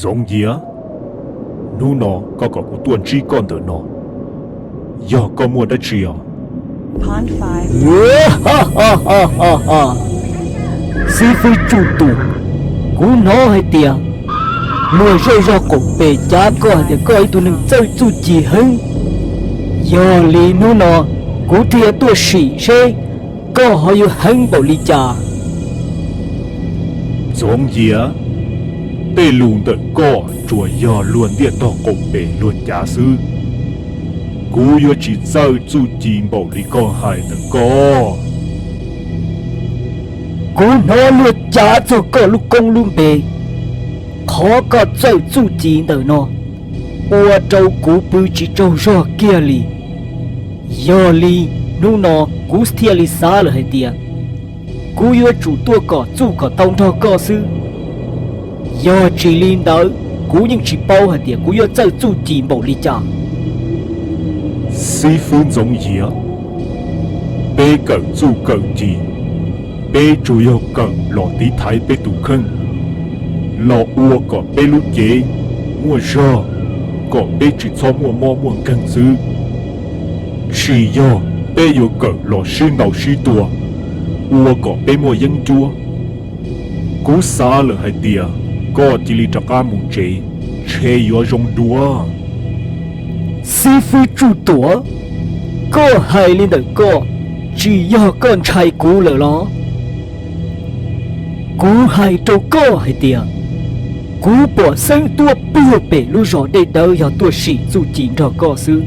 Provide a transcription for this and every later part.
Ntxoov Yias, hnub no koj kom kuv tuaj ntsib koj ntawm no, yog koj muaj dab tsi os? Xib fwb Tsuj Tuam, kuv hnov hais tias luag zej zog qaum pem cav koj hais tias koj ib tug neeg txawj txuj ci heev. Yog li hnub no kuv thiaj tuaj sim seb koj ho yuav heev npaum li cas. Ntxoov Yias, tej lus ntawm koj tsuas yog luag ntiaj tog qaum pem luag cav xwb. Kuv yuav tsis txawj txuj ci npaum li koj hais ntawm koj. Kuv hnov luag cav txog koj lub koob lub npe, qhov koj txawj txuj ci ntawm no ua rau kuv pw tsis tsaug zog kiag li. Yog li hnub no kuv thiaj li xav lawm hais tias kuv yuav tsum tuaj kom txuj kom tau nrog koj xwb. Yog tsis li ntawd kuv yeej tsis paub hais tias kuv yuav txawj txuj ci npaum li cas. Xib fwb Ntxoov Yias, peb kawm txuj kawm ci, peb tsuas yog kawm los tiv thaiv peb tus kheej, los ua kom peb lub cev muaj zog, kom peb tsis txhob muaj mob muaj nkeeg xwb. Tsis yog peb yuav kawm los sib ntaus sib tua, ua kom peb muaj yeeb ncuab. Kuv xav lawm hais tias koj cia li rov qab mus tsev, ntshe yuav zoo dua. Xib fwb Tsuj Tuam, koj hais li ntawm koj, tsis yog koj ntshai kuv lawm los? Kuv hais rau koj hais tias, kuv pom xeeb tuaj puag pem lub zos Dej Dawb yog tuaj sim txuj ci nrog koj xwb.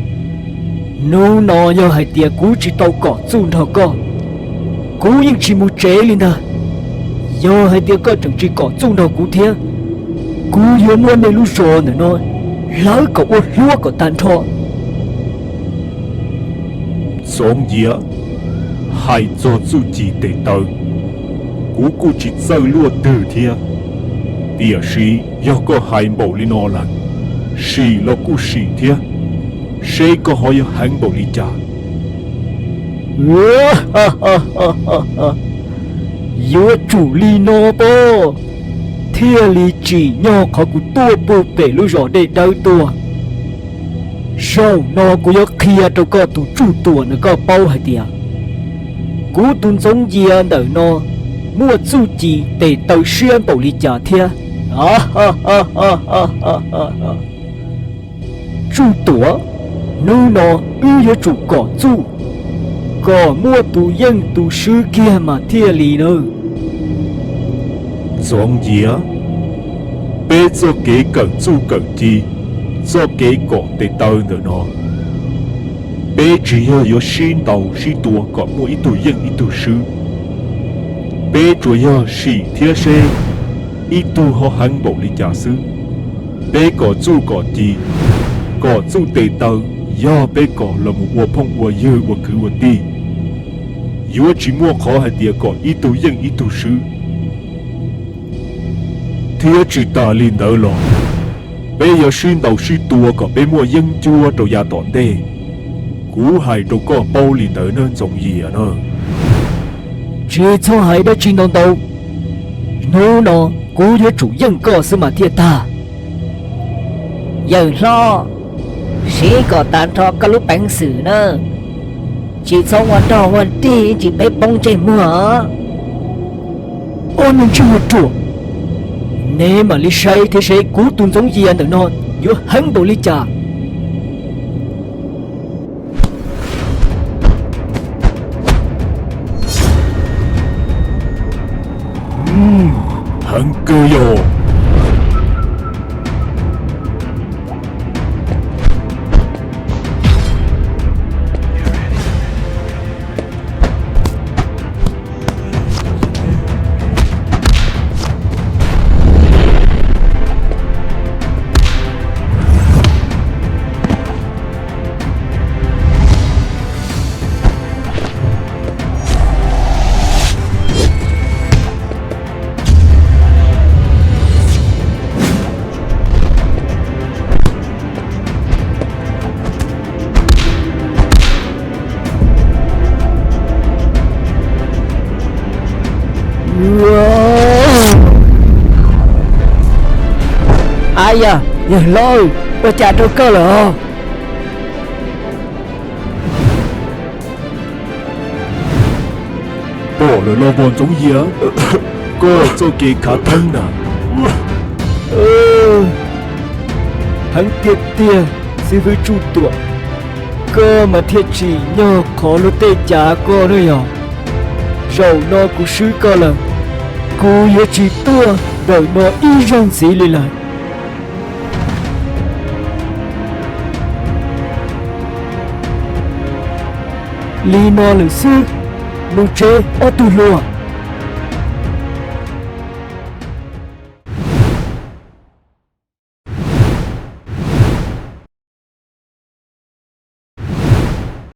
Hnub no yog hais tias kuv tsis tau kom txuj nrog koj, kuv yeej tsis mus tsev li ntag. Yog hais tias koj tseem tsis kom txuj nrog kuv thiab, kuv yuav muab nej lub zos ntawm no hlawv kom ua hluab kom tag nrho. Ntxoov Yias, hais txog txuj ci tes taw, kuv kuj tsis txawj luaj twg thiab. Tiam sis yog koj hais npaum li no lawm, sim los kuj sim thiab, seb koj ho yuav heev npaum li cas. Yuav tsum li no pob, thiaj li tsim nyog qhov kuv tuaj puag pem lub zos Dej Dawb tuaj. Zaum no kuv yuav qhia rau koj tus Tsuj Tuam no koj paub hais tias kuv tus Ntxoov Yias ntawm no muaj txuj ci tes taw siab npaum li cas thiab. Tsuj Tuam, hnub no wb yuav tsum kom txuj, kom muaj tus yeej tus swb kiag mas thiaj li nawb. Ntxoov Yias, peb txoj kev kawm txuj kawm ci, txoj kev kom tes taw ntawm no, peb tsis yog yuav sib ntaus sib tua kom muaj ib tug yeej ib tug swb. Peb tsuas yog sim thiab seb ib tug ho heev npaum li cas xwb. Peb kom txuj kom ci, kom txuj tes taw, yog peb kom los mus ua phooj ua ywg ua kwv ua tij, yuav tsis muaj qhov hais tias kom ib tug yeej ib tug swb. Thiab tsis tas li ntawd los, peb yuav sib ntaus sib tua kom peb muaj yeeb ncuab rau yav tom ntej. Kuv hais rau koj paub li ntawd nawb Ntxoov Yias na. Tsis txhob hais dab tsi ntau ntau, hnub no kuv yuav tsum yeej koj xwb mas thiaj tag. Yawm hlob, siv kom tag nrho koj lub peev xwm na, tsis txhob ua nrog ua nrig tsis peb poob ntsej muag. Ob neeg ntsej muag ruam, neb mam li saib thiab seb kuv tus Ntxoov Yias ntawm no yuav heev npaum li cas. Heev kawg yog. Yawg hlob, ua cas rau koj lawm os? Pom lawm los Vam Ntxoov Yias, koj txoj kev khav theeb na. Heev tiag tiag, xib hwb Tsuj Tuam, koj mas thiaj tsim nyog qhov luag tej cav koj na yog. Zaum no kuv swb koj lawm, kuv yuav tsis tuaj ntawm no ib zaug ntxiv li lawm. Li no lawm xwb, mus tsev ob tug hluas.